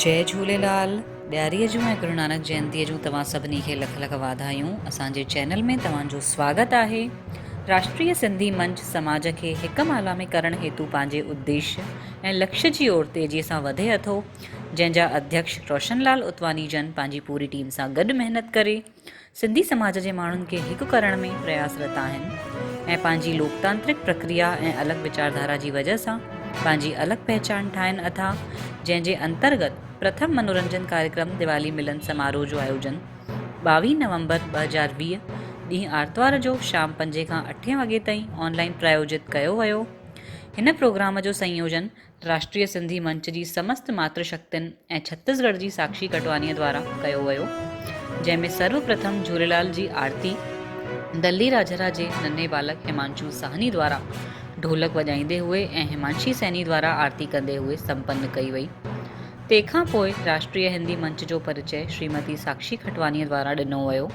جئي جهوليلال ڏياريء جون ۽ گرو نانڪ جينتيء جون توهان سڀني کي لک لک واڌايون اسان جي چينل ۾ توهان جو سواگت آهي راشٽريه سنڌي منچ سماج کي هڪ مالا ۾ ڪرڻ هيتو پنهنجي اديشيه ۽ لڪشيه جي اور تيزيء سان وڌي اٿو جنهن جا اڌيڪش روشن لال اتواني جن پنهنجي پوري ٽيم سان گڏ محنت ڪري سنڌي سماج جي ماڻهن کي هڪ ڪرڻ ۾ پرياسرت آهن ۽ پنهنجي لوڪتانترڪ پرڪريا ۽ الڳ ويچارڌارا جي وجه سان پنهنجي الڳ پهچان ٺاهن اٿا جنهن جي انترگت پرٿم منورنجن ڪاريڪرم ديوالي ملن سماروهه جو آيوجن 22 نومبر 2020 ڏينهن آرتوار جو شام پنجين کان اٺين وڳي تائين آن لائين پرايوجت ڪيو ويو هن پروگرام جو سنيوجن راشٽريه سنڌي منچ جي سمست ماتر شڪتين ۽ ڇتيسڳڙهه جي ساڪشي کٽوانيء دوارا ڪيو ويو، جنهن ۾ سرو پرٿم جهوليلال جي آرتي دلي راجهرا جي ننهي بالڪ همانشو ساهني دوارا ڍولڪ وڄائيندي هئي ۽ همانشي سيني دوارا آرتي ڪندي هئي سمپن ڪئي وئي. تنهن کان پوء راشٽريه هندي منچ جو پرچي شريمتي ساڪشي کٽوانيء دوارا ڏنو ويو.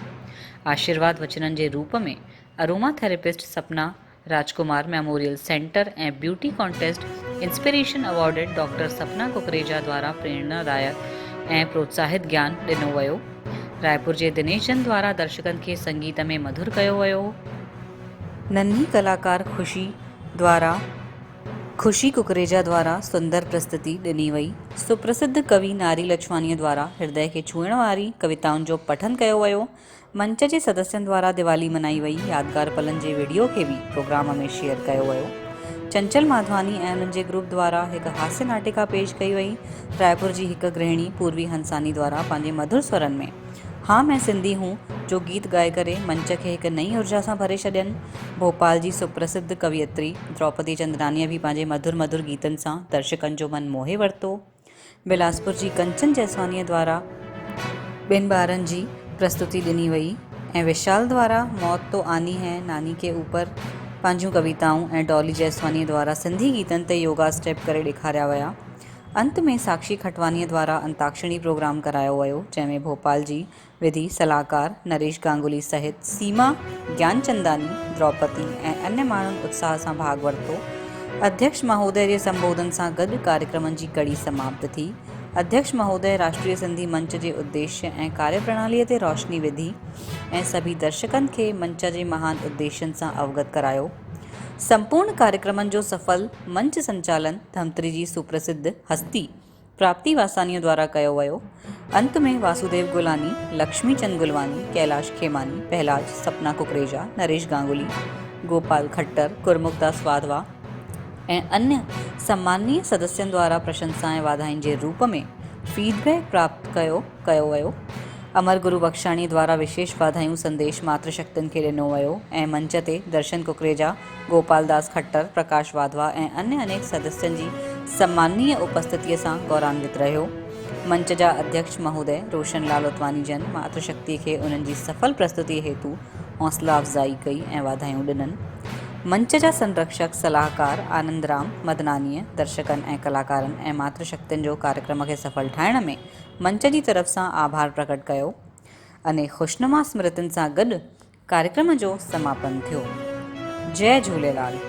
آشيرواد وچنن جي روپ ۾ aroma therapist Sapna Rajkumar memorial centre ۽ beauty contest inspiration awarded doctor Sapna Kukreja دوارا پريرنا دائڪ ۽ پروتساهت گيان ڏنو ويو. رائپور جي دنيش چند دوارا درشڪن کي سنگيت ۾ مڌر ڪيو ويو. ننهي ڪلاڪار خوشي دوارا خوشي ڪڪريجا دوارا سندر پرستتي ڏني وئي. سپرسڌ ڪوي ناري لڇوانيء دوارا هردي کي ڇهڻ واري ڪويتائن جو پٺن ڪيو ويو. منچ جي سدسين دوارا ديوالي منائي وئي، يادگار پلن جي وڊيو کي به پروگرام ۾ شيئر ڪيو ويو. چنچل ماڌواني ۽ انهن جي گروپ دوارا هڪ هاسيه ناٽڪا پيش ڪئي وئي. رائپور جي هڪ گرهڻي پوروي هنساني دوارا پنهنجي مڌر سورن ۾ ها مين سنڌي هون جو گيت ڳائي ڪري منچ کي هڪ نئين اورجا سان ڀري ڇڏين. ڀوپال جي سپرسڌ ڪويتري دروپدي چندنانيء به پنهنجي مڌر مڌر گيتن سان درشڪن جو من موهي ورتو. بلاسپور جي ڪنچن جيسوانيء دوارا ٻن ٻارن جي پرستتي ڏني وئي ۽ وشال دوارا موت تو آني هي ناني ڪي اوپر پنهنجون ڪويتائون ۽ ڊولي جيسوانيء دوارا سنڌي گيتن تي يوگا اسٽيپ ڪري ڏيکاريا ويا. انت ۾ ساڪشي کٽوانيء دوارا انتاڪشڻي پروگرام ڪرايو ويو جنهن ۾ ڀوپال جي وڌي صلاحڪار نريش گانگولي سهت سيما گيانچنداني، دروپتي ۽ انيه ماڻهن اتساهه سان ڀاڳ ورتو. اڌيڪش مهوديه جي سنبوڌن سان گڏ ڪاريڪرمن جي ڪڙي سماپت ٿي. اڌيڪش مهوديه راشٽريه سنڌي منچ جي اديشيه ۽ ڪاريپرڻاليء تي روشني وڌي ۽ سڀي درشڪن کي منچ جي مهان اديشين سان اوگت ڪرايو. سمپورڻ ڪاريڪرمن جو سڦل منچ سنچالن ڌمتري جي سپرسڌ هستي پراپتي واسانيء دوارا ڪيو ويو. انت ۾ واسوديو گلاني، لڪشمي چند گلواني، ڪيلاش کيماني، پهلاج، سپنا ڪڪريجا، نريش گانگولي، گوپال کٽر، گرمکداس واڌوا ۽ انيه سماننيه سدسين دوارا پرشنسا ۽ واڌاين جي روپ ۾ فيڊ بيڪ پراپت ڪيو ڪيو ويو. امر گرو بخشاڻيء دوارا وشيش واڌايون سنديش ماتر شڪتين کي ڏنو ويو ۽ منچ تي درشن ڪڪريجا، گوپال داس کٽر، پرڪاش واڌوا ۽ انيه انيڪ سدسين جي سماننيه اپسٿتيء سان گورانوت رهيو. منچ جا اڌيڪش مهوديه روشن لال اتواني جن ماتر شڪتيء کي انهن جي سڦل پرستتيء هيتو حوصلا افزائي ڪئي ۽ واڌايون ڏنن. منچ جا سنرڪشڪ صلاحڪار آنند رام مدنانيء درشڪن ۽ ڪلاڪارن ۽ ماتر شڪتين جو ڪاريڪرم کي سڦل ٺاهڻ ۾ منچ جي طرف سان آڀار پرگٽ ڪيو. انيڪ خوشنما سمرتين سان گڏ ڪاريڪرم جو سماپن ٿيو. جئي جهوليلال.